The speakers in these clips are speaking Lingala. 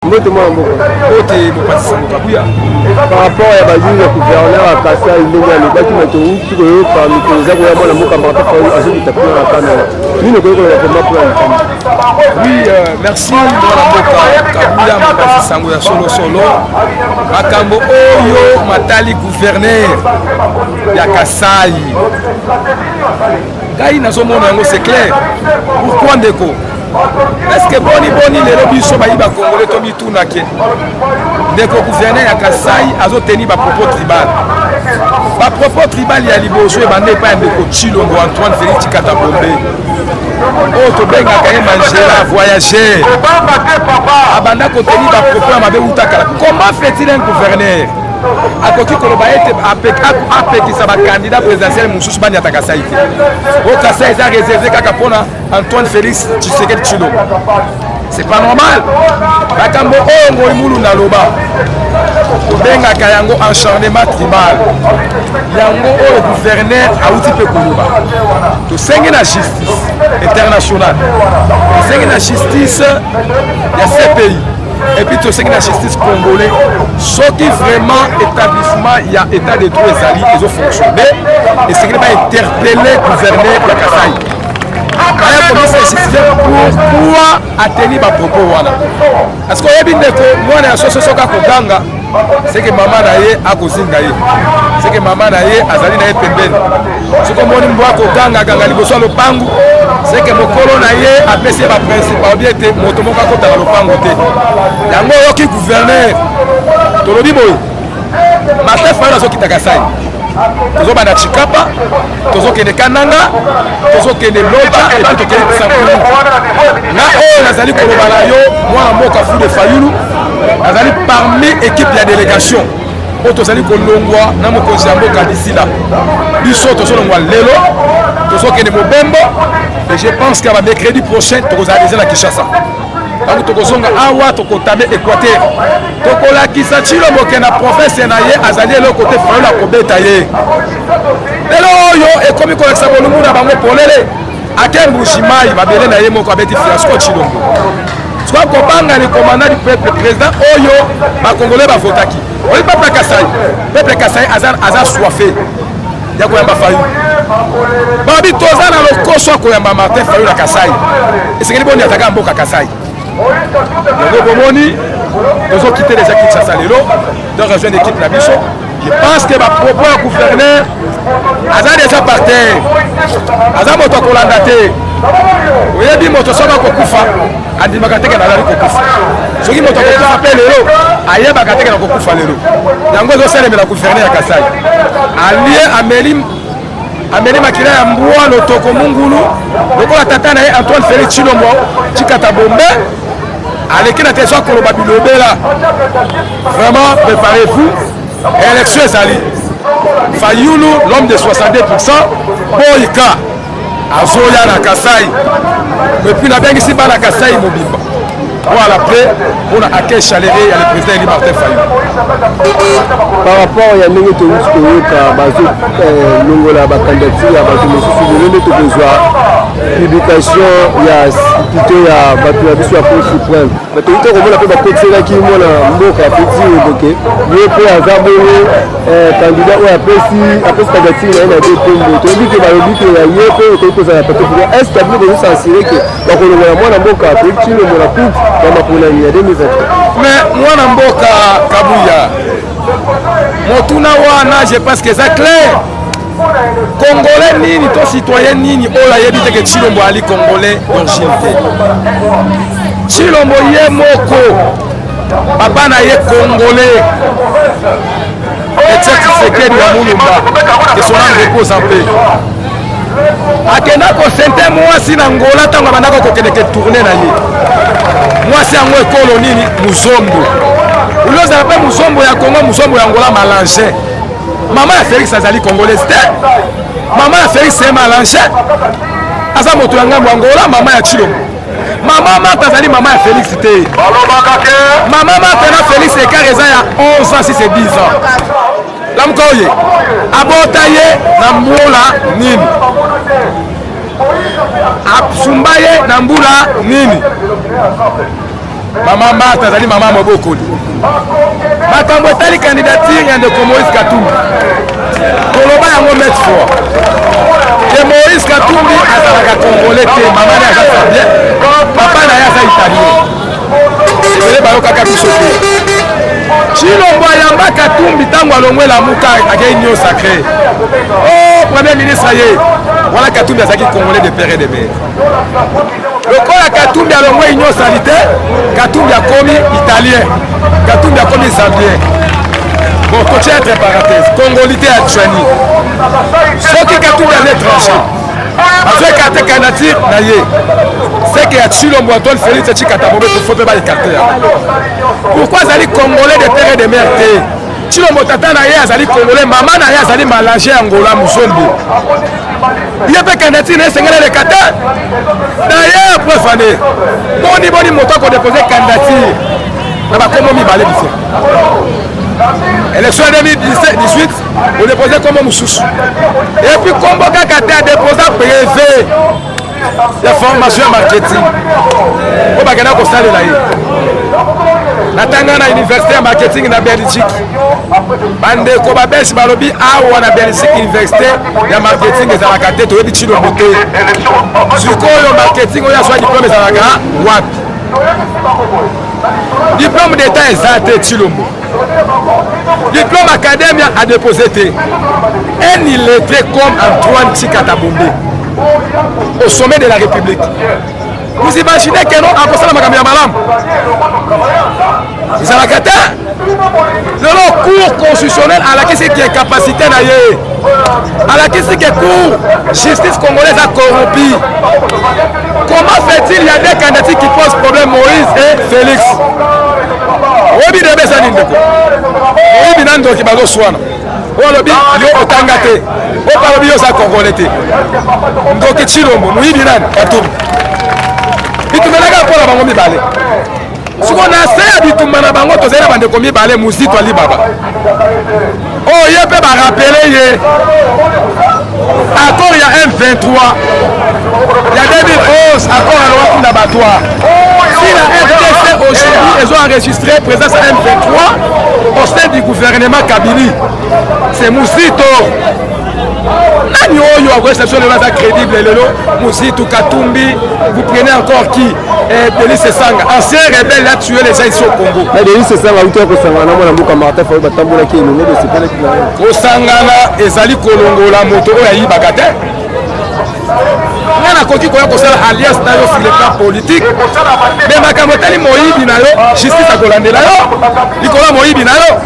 Mbote mwana mboka. Mbote mopanzi sango Kabuya. Par rapport ya bajuge ya gouverneur ya Kasai ndenge alobaki me touti koyoka mikolo eza koya mwana mboka Martin Fayulu azokita kuna na Kananga. Nini okoki koloba vraiment mpona likambo? Oui, merci mwana mboka Kabuya mopanzi sango ya solo solo. Makambo oyo matali gouverneur ya Kasai. Ngai nazomona yango c'est clair. Pourquoi ndeko? Est-ce boni boni lelo biso bayi ba congolais to mituna ke ndeko gouverneur ya Kasai azoteni ba propos tribal. Ba propos tribal ya liboso ebanda epai ya ndeko Tshilombo Antoine Félix Tshikata Bombe oyo tobengaka ye Mangela voyageur, abanda koteni ba propos ya mabe uta kala. Comment fait-il un gouverneur akoki koloba ete apekisa ba candidat présidentiel mosusu banyata Kasai te? O Kasai eza réservé kaka mpona Antoine Félix Tshisekedi Tshilombo. C'est pas normal. Makambo oyo Ngoy Mulunda aloba tobengaka yango acharnement tribal. Yango oyo gouverneur awuti mpe koloba. Tosengi na justice internationale, tosengi na justice ya CPI et puis tosengi na justice congolais soki vraiment établissement ya état de droit ezali ezofonctionne, esengeli bainterpelle gouverneur ya Kasai aya komisa justice pourquoi ateni bapropos wana. Parce que oyebi ndeko, mwana ya soso soki akoganga seke mama na ye akozinga ye, seke mama na ye azali na ye pembeni. Soki omoni mbwa akogangaganga liboso ya lopangu, seke mokolo na ye apesi ye baprincipe, alobi ete moto moko akotaka lopangu te. Yango oyoki gouverneur, tolobi boye, Martin Fayulu azokita Kasai, tozobanda Tshikapa, tozokende Kananga, tozokende Lodja et puis tokende Kisankulu. Na oyo nazali koloba na yo, mwana mboka Fou de Fayulu azali parmi équipe ya délégation oyo tozali kolongwa na mokonzi ya mboka d'ici là. Biso tozolongwa lelo, tozokende mobembo et je pense que ba mercredi prochain tokozala déjà na Kinshasa. Ntango tokozonga awa, tokotame Équateur, tokolakisa Tshilombo ke na province na ye azali eloko te. Fayulu akobeta ye. Lelo oyo ekomi kolakisa bolumbu na bango polele. Ake Mbuji-Mayi, mabele na ye moko, abeti fiasco. Tshilombo soit kobanga le commandant du peuple, président oyo bakongolais bavotaki. Oyi peuple Kasai, peuple Kasai aza soife ya koyamba Fayulu. Babi toza na lokoso ya koyamba Martin Fayulu na Kasai. Esengeli boni ataka mboka Kasai. Yango bomoni tozokite déjà Kinshasa lelo, donc rejoindre équipe na biso. Je pense que bapropos ya gouverneur aza déjà par terre, aza moto akolanda te. Oyebi, moto soki akokufa andimaka teke nazali kokufa. Soki moto akokufa mpe lelo, ayebaka teke na kokufa lelo. Yango ezosalemela gouverneur ya Kasai. Alie, ameli, ameli makila ya mbwa lotoko mungulu lokola tata na ye Antoine Félix Tshilombo Tshikata Bombe. Aleki na te, so akoloba bilobela. Vraiment, préparez-vous, élection ezali. Fayulu, l'homme de 62, boyka azoya na Kasai. Et puis nabengisi bana Kasai mobimba, voilà, prêt mpona accueil chaleureux ya le président élu Martin Fayulu. Par rapport ya ndenge touti koyoka, bazolongola bacandidature ya bato mosusu, lelo nde tokozwa publication ya plutôt ya bato na biso ya Cour suprême. Bato touti komona mpe bakotiselaki mwana mboka Félix Oboke, ye mpe aza bongo candidat oyo apesi candidature na ye na de kombo. Toyebi ke balobi ke ya ye mpe ekoki kozala pato. Est ce que bino bozosensible ke bakolongola mwana mboka Félix Tshilombo na coupe ya maponami ya 2023? Mais mwana mboka Kabuya, motuna wana, je pense que eza clair. Congolais nini to citoyen nini oyo ayebi te ke Tshilombo ali congolais d'origine te? Tshilombo ye moko, papa na ye congolais, Etienne Tshisekedi wa Mulumba, que son âme repose en paix, akenda kosente mwasi na Ngola. Ntango abandaka kokendeke tournée na ye, mwasi yango ekolo nini? Muzombo. Uli ozala mpe muzombo ya Congo, muzombo ya Ngola, mélange. Mama ya Félix azali congolaise te. Mama ya Félix ye mélange, aza moto ya ngambo ya Ngola. Mama ya Tshilombo, mama Marthe, azali mama ya Félix te. Mama Marthe na Félix, écart eza ya 11 ans, si c'est 10 ans. Lamuka oye abota ye na mbula nini? Asumba ye na mbula nini? Mama Marthe azali mama mobokoli. Makambo etali candidature ya ndeko Moïse Katumbi, toloba yango maintes fois ke Moïse Katumbi azalaka congolais te. Mama na ye aza zambien, papa na ye aza italien. Ebele bayokaka biso te. Tshilombo ayamba Katumbi ntango alongwe Lamuka, akei Union sacrée. Oh, premier ministre ye wana Katumbi azalaki congolais de père et de mère. Lokola Katumbi alongwe Union salite, Katumbi akomi italien, Katumbi akomi zambien. Bon, totie entre parenthèse, congolité ya Tchani. Soki Katumbi aza étranger, azo écarte candidature na ye, c'est que ya Tshilombo Antoine Félix Tshikata Bobe, faut mpe ba écarte yango. Pourquoi azali congolais de père et de mère te? Tshilombo tata na ye azali congolais, mama na ye azali malange ya Angola, Muzombo. Ye mpe candidature na ye esengeli eleka te. D'ailleurs, preuve ane, boni boni moto akodepose candidature na bakombo mibale biso. Élection ya 2018 odepose kombo mosusu, et puis kombo kaka te, adeposa brevet ya formation ya marketing oyo bakenda kosalela ye. Natanga na université ya marketing na Belgique. Bandeko babelge balobi awa na Belgique université ya marketing ezalaka te, toyebi Tshilombo te. Sikoyo marketing oyo azwa diplôme ezalaka wapi? Diplôme d'état eza te. Tshilombo diplôme académia a déposé te. Un illettré comme Antoine Tshikata Bombe au sommet de la République, vous imaginez que non, akosala makambo ya malamu ezalaka te. Lelo cour constitutionnelle alakisi ke incapacité na ye, alakisi ke cour justice congolaise a corrompu. Comment fait-il, il y a des candidatures qui posent problème, Moïse et Félix? Oyebi debe eza nini, ndeko? Oyebi na ndoki bazoswana. Oyo alobi yo otanga te, oyo alobi yo oza congolais te. Ndoki Tshilombo, moyibi nani? Katumbi. Bitumelaka mpo na bango mibale. Sikoyo na se ya bitumba na bango, tozali na bandeko mibale, Muzito Alibaba oyo ye mpe barappeler ye accord ya M23 ya 2011, accord ya Loi Kunda Batwa. Si la RDC aujourd'hui ezo enregistré présence ya M23 au sein du gouvernement Kabili, c'est Muzito. Nani oyo akoyesa biso lelo aza crédible lelo? Muzitu, Katumbi, vous prenez encore qui? Eh, Delly Sesanga, ancien rebelle, a tué les gens ici au Congo. Na Delly Sesanga auti akosangana na mwana mboka Martin Fayulu, batambolaki elongo, bosepelaki na ye. Kosangana ezali kolongola moto oyo ayibaka te. Nga nakoki koya kosala alliance na yo sur le plan politique, mais makambo etali moyibi na yo, justice akolandela yo likolo ya moyibi na yo.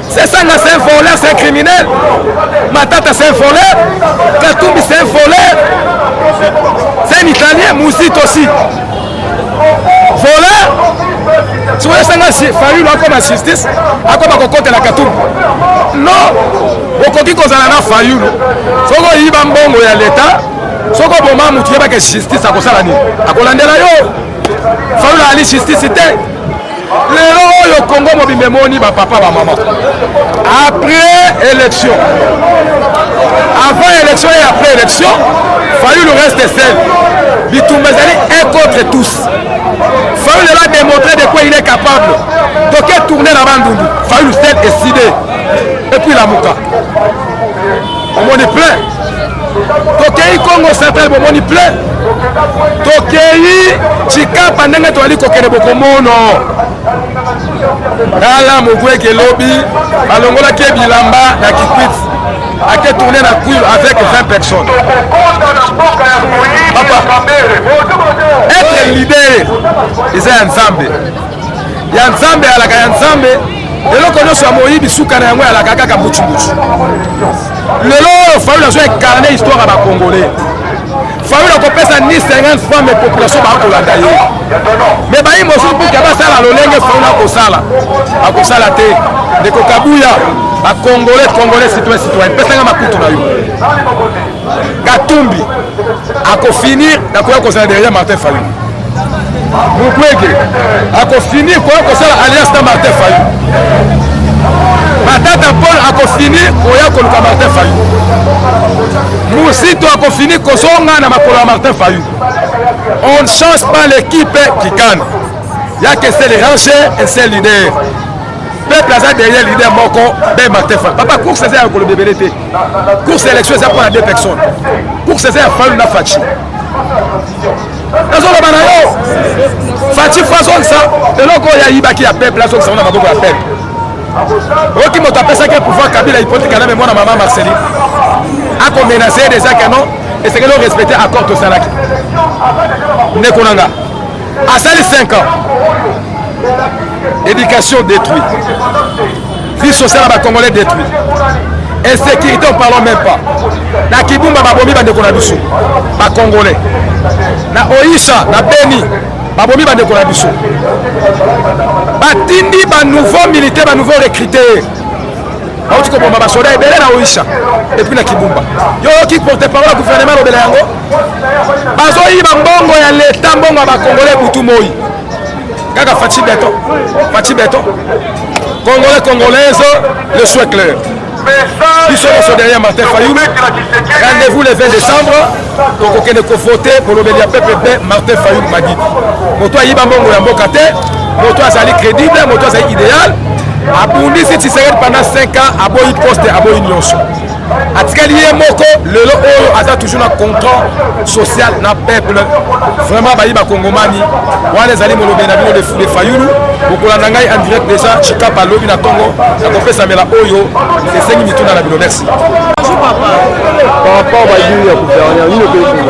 Sesanga, c'est un voleur, c'est un criminel. Matata, c'est un voleur. Katumbi, c'est un voleur, c'est un italien. Muzito aussi, voleur. Soki esanga Fayulu akoma justice, akoma kokotela Katumbi, non. Okoki kozala na Fayulu, soki oyiba mbongo ya leta, soki oboma motu, yebaka justice akosala nini? Akolandela yo. Fayulu ali justice te. Lelo oyo Congo mobimba emoni, bapapa, bamama, après élection, avant élection et après élection, Fayulu reste seul. Bitumba ezali un contre tous. Fayulu lelo a démontré de quoi il est capable. Toke tourner na Bandundu, Fayulu seul décidé, et puis Lamuka omoni plein. Tokei Congo Central, bomoni plein. Tokei Tshikapa, ndenge toali kokende, bokomono. Tala Mukwege, elobi balongolaki ye bilamba na Kikwit, ake tourner na Kwilu avec 20 personnes. Papa, être leader eza ya Nzambe, ya Nzambe alaka ya Nzambe. Eloko nyonso ya moyibi, suka na yango alaka kaka mbutsumbutu. Lelo oyo Fayulu azo incarne histoire ya bacongolais. Fayulu akopesa ni 50 francs, mais population bakolanda ye. Mais bayi mosusu mpuka basala lolenge Fayulu akosala, akosala te. Ndeko Kabuya, bacongolais, congolais, citoyen, citoyen, pesanga makutu na yo. Katumbi akofinir na koya kozala derrière Martin Fayulu. Mukwege akofinir koya kosala alliance na Martin Fayulu. Matata Paul akofinir koya koluka Martin Fayulu. Muzito akofinir kozonga na makolo ya Martin Fayulu. On ne change pas l'équipe qui gagne. Ya qu'un seul rancher, un seul leader. Peuple aza derrière leader moko ben Martin Fayulu. Papa course eza ya koloba ebele te. Course élection eza mpona deux personnes. Course eza ya Fayulu na Fatshi. Nazoloba na yo Fatshi fo azongisa eloko oyo ayibaki ya peuple, azongisa ngo na maboko ya peuple. Oyoki moto apesaki pouvoir Kabila Hippolyte Kanambe mwana mama Marceline akomenace ye deja que non, esengeli orespecte accord tosalaki. Ndeko na nga asali 5 ans, éducation détruite, vie sociale ya bacongolais détruite, insécurité on parlons même pas. Na Kibumba babomi bandeko na biso bacongolais, na Oisha na Beni babomi bandeko na biso, batindi banouveau militaire, banouveau recruté, bauti koboma basoda ebele na Oisha et puis na Kibumba. Yo oyoki porte parole ya gouvernement alobela yango? Bazoyiba mbongo ya leta, mbongo ya bacongolais butu moi kaka. Fatshi béton, Fatshi béton. Congolais, congolaise, le choix clair, biso nyonso derrière Martin Fayulu. Rendez-vous le 20 décembre, tokokende kovote kolobeli ya peuple be Martin Fayulu Madidi, moto ayiba mbongo ya mboka te, moto azali crédible, moto azali idéal, abundisi Tshisekedi pendant 5 ans, aboyi poste, aboyi nyonso, atikali ye moko. Lelo oyo aza toujours na contrat social na peuple. Vraiment bayi bakongomani, wana ezali molobeli na bino de Fayulu. Bokolanda ngai en direct déjà Chikapa lobi na ntongo, nakopesamela oyo esengi mituna na bino. Merci. Bonjour papa. Par rapport badiri ya gouverneur, nini okoki?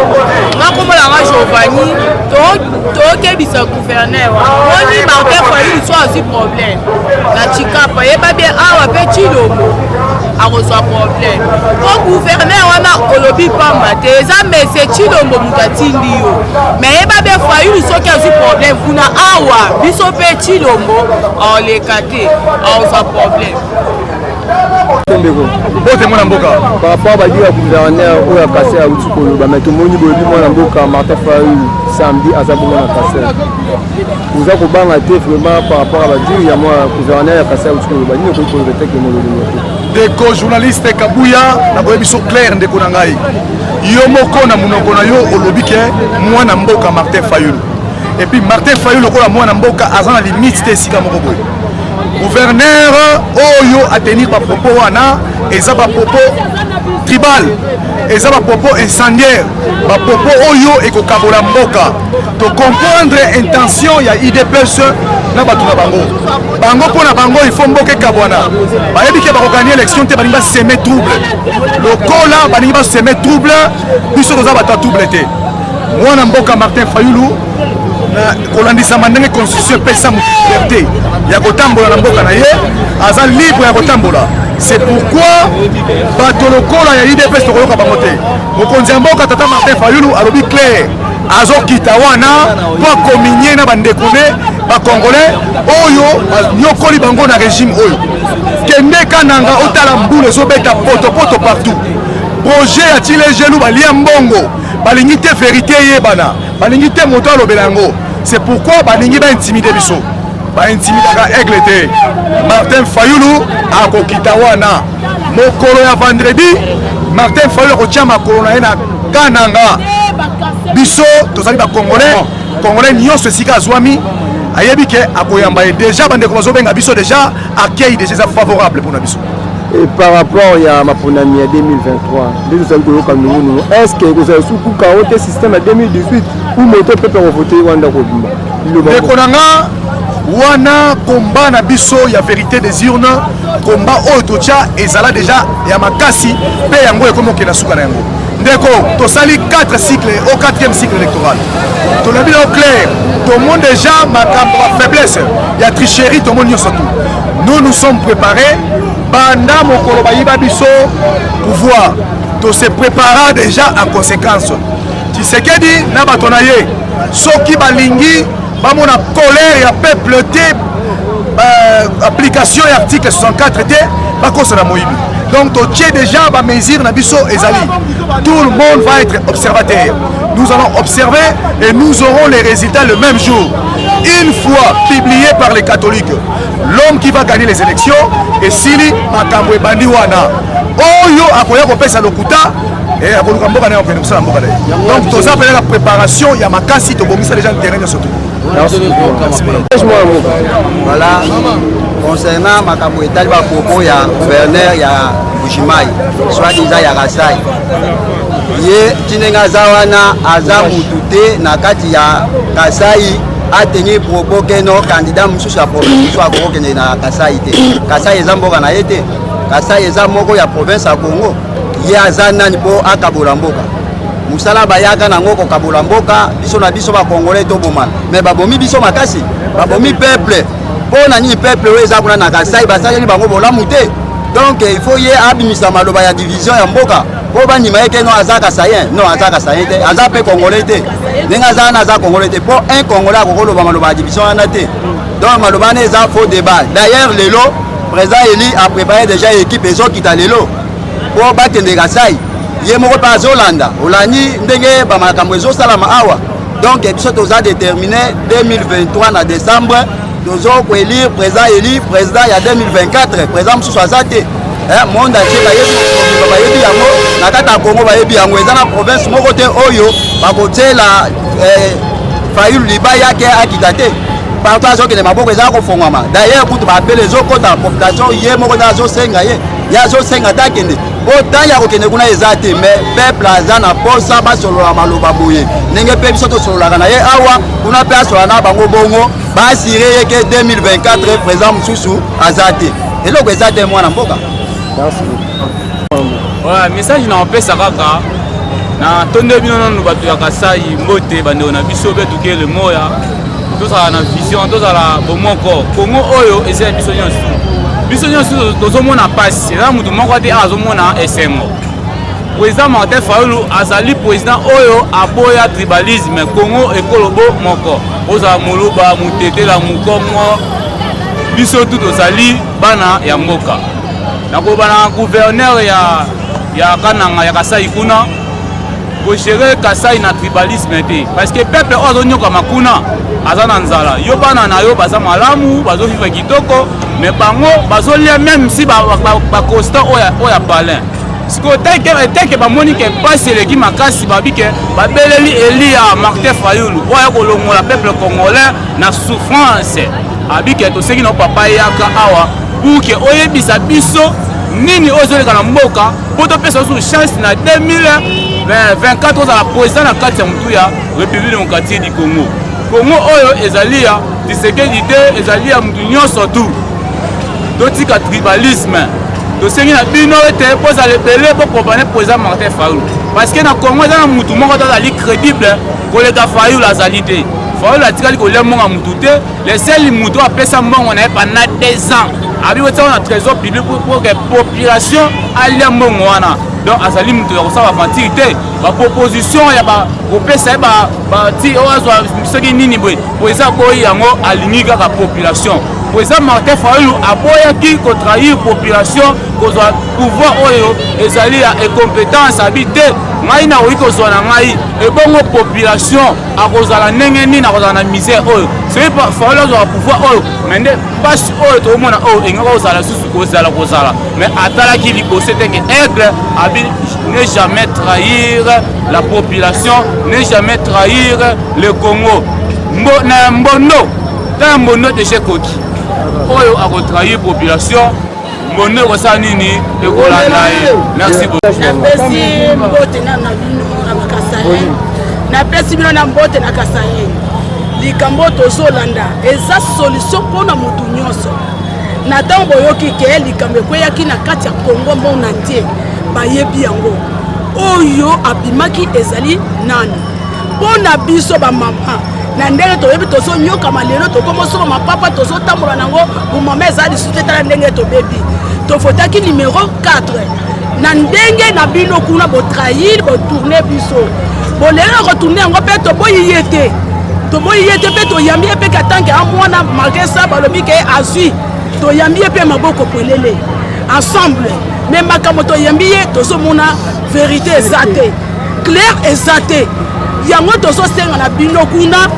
Nakomolanga Giovanni. Tokebisa gouverneur wana, moni Martin Fayulu so azwi problème na Chikapa, yeba bien awa mpe Tshilombo akozwa problème, mpo gouverneur wana olobi pamba te, eza mese Tshilombo moto atindi yo. Mais yeba bien, Fayulu soki azwi problème kuna, awa biso mpe Tshilombo aoleka te, akozwa problème. Ndeko. Mbote mwana mboka. Par rapport badiri ya gouverneur oyo ya Kasai auti koloba, mais tomoni boyebi mwana mboka Martin Fayulu samedi aza bongo na Kasai, oza kobanga te vraiment par rapport à badiri ya mwa gouverneur ya Kasai auti koloba? Nini okoki koloba teke molobeli te? Ndeko journaliste Kabuya, nakoyebi biso clair. Ndeko na ngai, yo moko na monoko na yo olobi ke mwana mboka Martin Fayulu, et puis Martin Fayulu lokola mwana mboka aza na limite te esika moko boye. Gouverneur oyo atenir bapropos wana, eza bapropos tribal, eza bapropos incendiaire, bapropos oyo ekokabola mboka. Tocomprendre intention ya UDPS na bato na bango. Bango, mpo na bango, il faut mboka ekabwana. Bayebi ke bakogagner élection te, balingi basemer trouble. Lokola balingi basemer trouble, biso toza bato ya trouble te. Mwana mboka Martin Fayulu, na kolandisama ndenge constitution epesa moto liberté ya kotambola na mboka na ye, aza libre ya kotambola. C'est pourquoi bato lokola ya UDPS tokoyoka bango te. Mokonzi ya mboka tata Martin Fayulu alobi clair, azokita wana mpo acommunier na bandeko ne bacongolais oyo banyokoli bango na régime oyo. Kende Kananga, otala mbula ezobeta potopoto partout. Projet ya Tshilejelu, balia mbongo, balingi te vérité eyebana, balingi te moto alobela yango. C'est pourquoi balingi baintimider biso. Baintimidaka aigle te. Martin Fayulu akokita wana mokolo ya vendredi. Martin Fayulu akotia makolo na ye na Kananga. Biso tozali bacongolais, congolais nyonso esika azwami ayebi ke akoyamba ye. Déjà bandeko bazobenga biso, déjà accueil déjà eza favorable mpona biso. Et par rapport ya maponami ya 2023, nde tozali koyoka nungunungu, est ce que ekozala sukuka o te système ya 2018 ou moto mpe akovote wana kobima? Ndeko na nga, wana komba na biso ya vérité des urnes, komba oyo totya ezala déjà ya makasi, mpe yango ekomi okende na suka na yango. Ndeko, tosali 4 cycle, au 4e cycle électoral tolobi na clair, tomoni déjà makambo ya faiblesse ya tricherie, tomoni nyonso. Tout nous, nous sommes préparés. Banda mokolo bayiba biso pouvoir, tose prépara déjà en conséquence. Tshisekedi na bato na ye, soki balingi bamona colère ya peuple te, application ya article 64 te, bakosana moyibi. Donc totie déjà bamesure na biso ezali, tout le monde va être observateur. Nous allons observer et nous aurons les résultats le même jour, une fois publié par les catholiques, l'homme qui va gagner les élections. Esili, makambo ebandi wana. Oyo akoya kopesa lokuta, akoluka mboka na ye, akokende kosala mboka na ye. Donc toza pene na préparation ya makasi, tobongisa déjà terrain nyonso. To Voilà, concernant makambo etali bapropos ya gouverneur ya Mbujimayi, soit disant ya Kasai, ye ti ndenge aza wana aza mutu te na kati ya Kasai atenir propos ke no candidat mosusu ya province mosusu akoki kokende na Kasai te. Kasai eza mboka na ye te. Kasai eza moko ya province ya Congo. Ye aza nani mpo akabola mboka? Musala bayaka nango kokabola mboka, biso na biso ba congolais tobomana, mais babomi biso makasi, babomi peuple. Mpo na nini peuple oyo eza kuna na Kasai basaleli bango bolamu te? Donc il faut ye abimisa maloba ya division ya mboka mpo bandima ye ke non aza kasayen. Non, aza kasayen te, aza mpe congolais te. Ndenge aza wana aza congolais te, mpo un congolais akoki koloba maloba ya division wana te. Donc maloba wana eza faux débat. D'ailleurs lelo président Eli a préparé déjà équipe ezokita lelo mpo bakende Kasai. Ye moko mpe azolanda, olandi ndenge bamakambo ezosalama awa. Donc biso toza déterminé 2023 na décembre tozo koélire président Eli président ya 2024. Président mosusu aza te. Monde entier bayebi, bayebi yango na kati ya Congo, bayebi yango. Eza na province moko te oyo bakotiela Fayulu libaya ke akita te. Partout azokende maboko eza kofongwama. D'ailleurs kutu baapele ezokota population, ye moko nde azosenga, ye ye azosenga te akende po temps ya kokende kuna eza te. Mais peuple aza na posa basolola maloba boye ndenge mpe biso tosololaka na ye awa, kuna mpe asolola na bango bongo, baassurer ye ke 2024 président mosusu aza te, eloko eza te, mwana mboka. Ouais, message na opesa kaka na tonde bino nanu bato ya Kasai, mbote bandeko na biso mpe tukele moya. Tozala na vision, tozala bomoko. Kongo oyo eza ya biso nyonso, biso nyonso tozomona mpasi, eza motu moko te azomona esengo. Président Martin Fayulu azali président oyo aboya tribalisme. Kongo ekolo bo moko, ozala moluba, mutetela, mukongo, biso tu tozali bana ya mboka. Nakoloba na gouverneur ya Kananga, ya Kasai kuna, kogérer Kasai na tribalisme te, parce que peuple oyo azonyokama kuna aza na nzala. Yo bana na yo baza malamu, bazovivre kitoko, mais bango bazolia même si baconstant oyo ya palin. Sikoyo teke bamoni ke mpasi eleki makasi, babi ke babeleli Elia Martin Fayulu oyo aya kolongola peuple congolais na souffrance. Abi ke tosengi na papa yaka awa pour ke oyebisa biso nini oyo ezoleka na mboka, mpo topesa biso chance na 2024 ozala président na kati ya motu ya République démocratique du Congo. Congo oyo ezali ya Tshisekedi te, ezali ya motu nyonso tu. Totika tribalisme. Tosengi na bino ete bozala ebele, bokompane président Martin Fayulu, parce que na Congo eza na mutu moko te azali crédible koleka Fayulu, azali te. Fayulu atikali kolia mbongo ya mutu te. Le seul mutu apesa mbongo na ye pendant 2 ans, abi kotia na trésor public pour que population alia mbongo wana. Donc azali mutu ya kosala aventure te. Baproposition ya kopesa ye bati oyo azwa soki nini boye, po eza boyi yango, alingi kaka population. Président Martin Fayulu aboyaki kotrahir population, kozwa pouvoir oyo ezali ya incompétence. Abi te, ngai nakoki kozwa na ngai, ebongo population akozala ndenge nini? Akozala na misère oyo. Soki Fayulu azwaka pouvoir oyo, mais nde mpasi oyo tokomona oyo engaka kozala lisusu kozala. Mais atalaki liboso eteke aigle, abi ne jamais trahir la population, ne jamais trahir le Congo. Mbo, na mbondo tala mbondo deja ekoki oyo akotrahir population, mbondo ekosala nini? Ekolanda ye. Merci beaucoup. Napesi mbote na bino na bakasaye, napesi bino na mbote na Kasaye. Likambo tozolanda eza solution mpona motu nyonso. Na ntango boyoki ke likambo ekweyaki na kati ya Congo monde entier, bayebi yango, oyo abimaki ezali nani? Mpo na biso bamama, na ndenge toyebi tozonyokama lelo, tokomosoma mapapa, tozotambola nango bomama eza lisusu te. Tala ndenge tobebi. Tovotaki numero 4 na ndenge na bino kuna, botrahir, botourner biso. Bolelo kotourner yango mpe toboyi ye te, toboyi ye te mpe toyambi ye mpe katanke amwana. Malgré ça balobi ke azwi, toyambi ye mpe maboko polele ensemble. Mais makambo toyambi ye, tozomona vérité eza te, clair eza te. Yango tozosenga na bino kuna,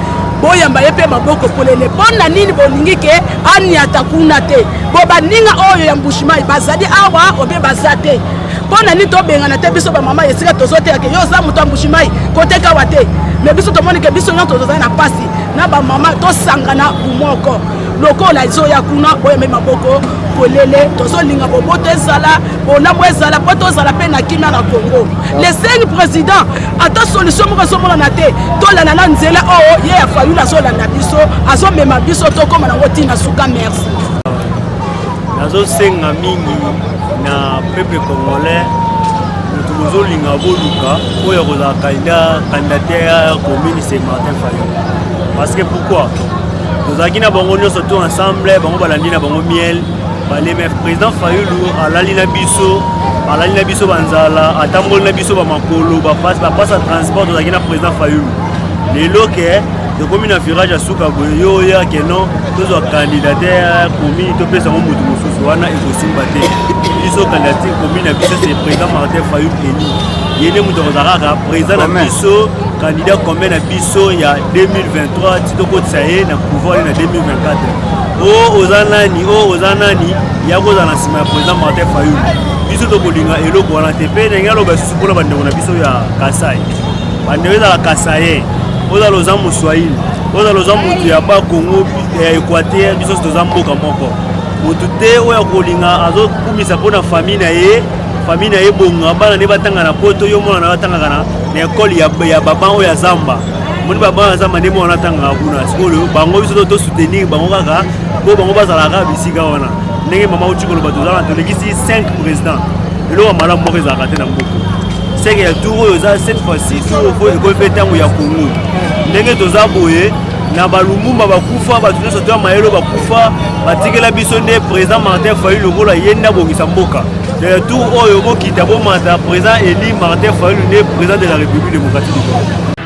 boyamba ye mpe maboko polele. Mpo na nini bolingi ke aniata kuna te? Bo baninga oyo ya Mbushimai bazali awa obe baza te. Mpo na nini tobengana te biso bamama esika tozoteya ke yo oza moto ya Mbushimai, koteka awa te? Mais biso tomoni ke biso nyonso tozali na pasi. na bamama tosangana bomoko lokola ezoya kuna boyambe maboko polele tozolinga boboto ezala bolamu ezala mpo tozala mpe na kimia na congo le 5 président ata solution moko ezomonana te tolanda na nzela oyo ye ya fayulu azolanda biso azomema biso tokóma nango ntina suka merci. Nazosenga mingi na peuple congolais, moto bozolinga boluka oyo akozala candidat candidateur ya commune, c'est Martin Fayulu. Parce que pourquoi? Tozalaki na bango nyonso tout ensemble, bango balandi na bango miel baleme. Président Fayulu alali na biso, alali na biso banzala, atamboli na biso bamakolo, bapasa transport, tozalaki na président Fayulu. Lelo ke tokomi na virage ya suka boye, yo oya ke non, tozwa candidature ya commune, topesa yango moto mosusu, wana ekosimba te. Biso candidature commune na biso, c'est président Martin Fayulu élu. Ye nde moto akozala kaka président na biso, candidat commun na biso ya 2023 ti tokotisa ye na pouvoir ye na 2024. O oza nani, o oza nani, ya kozala na nsima ya président Martin Fayulu, biso tokolinga eloko wana te. Mpe ndenge aloba lisusu mpona bandeko na biso ya Kasai, bandeko, ezala kasaye, ozala oza moswahili, ozala oza motu ya Bakongo ya Équateur, biso toza mboka moko. Motu te oyo akolinga azokumisa mpona famille na ye, famille na ye bonga, bana nde batanga na poto, yo mwana na batangaka na ekole ya baban oyo ya zamba. Moni baban ya zamba nde mwana atangaka kuna. Sikoyo bango, biso tosoutenir bango kaka mpo bango bazalaka bisika wana. Ndenge mama uti koloba, tozala tolekisi 5 président, eloko ya malamu moko ezalaka te na mboka. Seke ya tour oyo eza, cette fois-ci tour oyo ekomi mpe ntango ya Kongo. Ndenge toza boye na balumumba bakufa, bato nyonso to ya mayelo bakufa, batikela biso nde président Martin Fayulu lokola ye nde abongisa mboka. Tour oyo, bokita bomata, président élu Martin Fayulu nde président de la République démocratique du Congo.